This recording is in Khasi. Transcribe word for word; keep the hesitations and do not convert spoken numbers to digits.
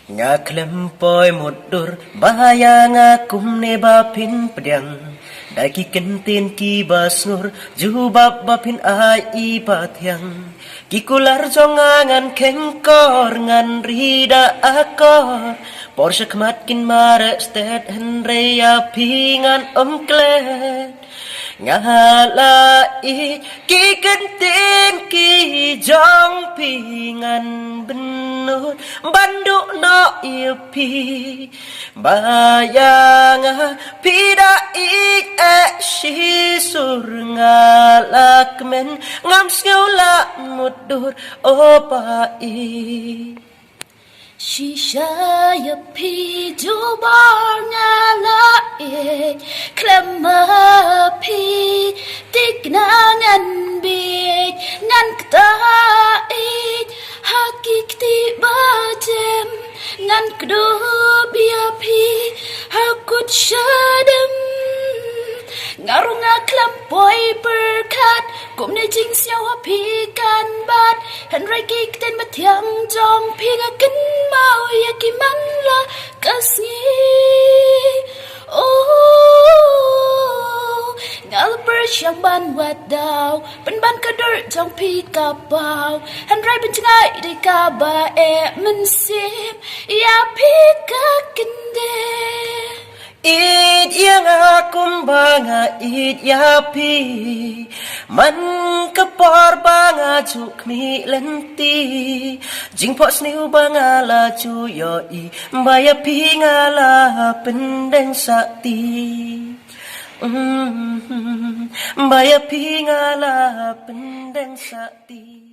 Nga khlem poi mutdur ba ïa nga kumne ba phin pdiang da ki kyntien kiba sngur jubab ba phin ai i ba thiang. Ki kular jong nga ngan khengkor, ngan ri da akor. Por shakhmat kin mareh stet, hynrei ïa phi ngan ym klet. Nga la ïeit ki kyntien ki jong phi, ngan bynnud ban duh noh ïa phi. Ba ïa nga phi da ïeit eh shisur, nga la kmen ngam sngew la mutdur, o Pa ïeit. Shisha ïa phi jubor nga la ïeit, khlem ma phi thikna ngan bieit, ngan ktah ïeit ha ki kti ba jem, ngan kdup ïa phi ha kut shadem. Nga ruh nga khlem poi pyrkhat kumne jingsngew ha phi kan bat, hynrei ki ktien ba thiang jong phi nga kynmaw ïa ki man la ka sngi. Oh, nga la pyrshang ban wad daw, pynban ka dur jong phi ka paw, hynrei pynjngai dei kaba eh mynsiem ïa phi ka kyndit. Ïeit ïa nga kumba nga ïeit ïa phi. Man ka por ba nga ju khmih lynti, jingphohsniew ba nga la ju ïohi, ba ïa phi nga la pyndeng sati. Mm, ba ïa phi nga la pyndeng sati.